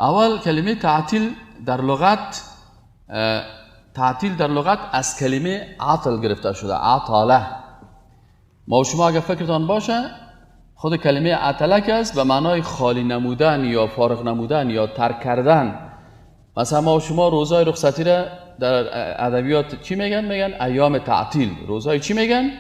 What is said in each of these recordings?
اول کلمه تعطیل در لغت، تعطیل در لغت از کلمه عطل گرفته شده، عطاله. ما و شما اگر فکرتان باشه خود کلمه عطله که است به معنای خالی نمودن یا فارغ نمودن یا ترک کردن. مثلا ما و شما روزای رخصتی را در ادبیات چی میگن؟ میگن ایام تعطیل. روزای چی میگن؟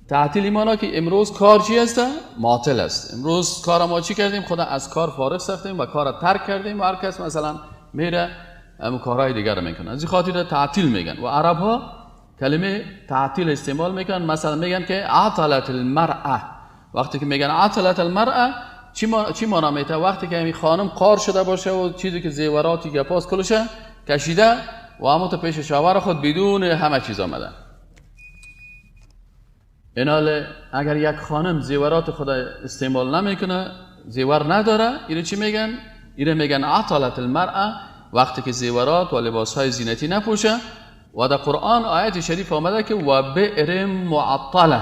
تعطیل. ایمانا که امروز کار چی است؟ معطل است. امروز کار ما چی کردیم؟ خدا از کار فارغ ساختیم و کار ترک کردیم و هر کس مثلا میره هم کارهای دیگر رو میکنه. از این خاطر تعطیل میگن. و عرب ها کلمه تعطیل استعمال میکنن. مثلا میگن که عطلت المرأه. وقتی که میگن عطلت المرأه چی معنا میته؟ وقتی که همین خانم قار شده باشه و چیزی که زیوراتی گپاس کلشه کشیده و همون تو پیش شوهر خود بدون همه چیز آمده. اینال اگر یک خانم زیورات خود استعمال نمیکنه، زیور نداره، اینو چی میگن؟ اینو میگن عطلت المرأه. وقتی که زیورات و لباسهای زینتی نپوشه. و در قرآن آیت شریف آمده که و بئر معطله.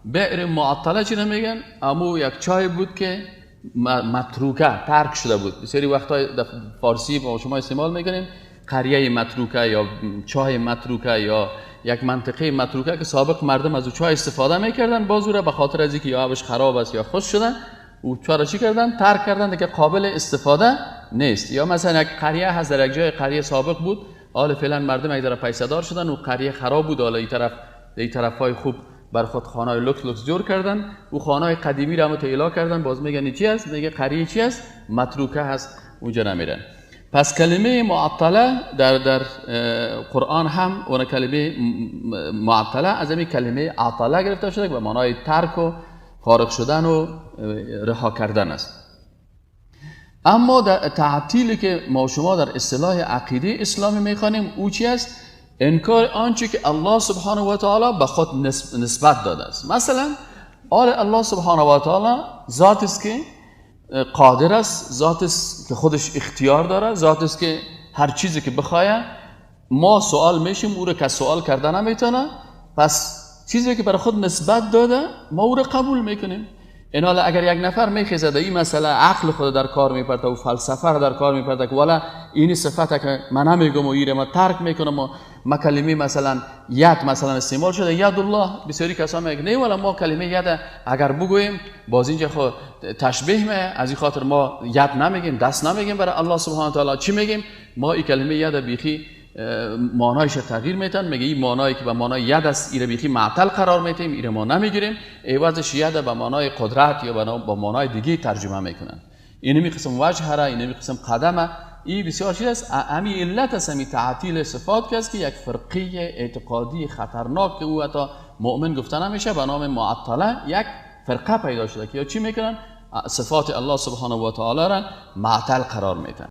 بئر معطله چی میگن؟ امو یک چای بود که متروکه، ترک شده بود. بسیاری وقت‌ها در فارسی با شما استعمال میکنیم قریه متروکه یا چای متروکه یا یک منطقه متروکه که سابق مردم از او چای استفاده میکردن، باز او را به خاطر از اینکه یا آبش خراب است یا خشک شده او چای را چی کردن؟ ترک کردن، دیگه قابل استفاده نیست. یا مثلا یک قریه هست، در یک جای قریه سابق بود، حال فعلا مردم یک طرف پیسه دار شدن و قریه خراب بود، حالا این طرفای خوب بر خود خانه‌های لوکس لوکس جور کردن، او خانه‌های قدیمی را هم ایلا کردن، باز میگن چی است؟ میگه قریه چی است؟ متروکه هست، اونجا نمیرن. پس کلمه معطله در قرآن هم اون کلمه معطله از همین کلمه عطله گرفته شده که به معنای ترک و فارغ شدن و رها کردن است. اما در تعطیلی که ما شما در اصطلاح عقیده اسلامی میخوانیم او چی است؟ انکار آنچه که الله سبحانه و تعالی به خود نسبت داده است. مثلا آل الله سبحانه و تعالی ذات است که قادر است، ذات است که خودش اختیار داره، ذات است که هر چیزی که بخواه ما سوال میشیم او رو که سوال کرده نمیتونه. پس چیزی که برای خود نسبت داده ما او رو قبول میکنیم. این حالا اگر یک نفر میخیزه در این مسئله عقل خود در کار میپرده و فلسفه رو در کار میپرده که والا این صفته که من نمیگم و ایره ما ترک میکنم و ما کلمه مثلا ید مثلا استعمال شده ید الله، بسیاری کسا میگن نه والا ما کلمه ید اگر بگوییم باز اینجا خود تشبیه می، از این خاطر ما ید نمیگیم، دست نمیگیم برای الله سبحانه و تعالی. چی میگیم؟ ما این کلمه ید بیخی معنایش تغییر میتن، میگه این معنایی که به معنای ید است ایره بیخی معطل قرار میتیم، ایره ما نمیگیریم، عوضش ید به معنای قدرت یا به معنای دیگه ترجمه میکنن. اینمی قسم وجه را، اینمی قسم قدمه، این بسیار چیز است. امی علت است، امی تعطیل صفات که است که یک فرقه اعتقادی خطرناک که او حتی مؤمن گفته نمیشه به نام معطله یک فرقه پیدا شده که یا چی میکنن؟ صفات الله سبحانه و تعالی را معطل قرار میتن.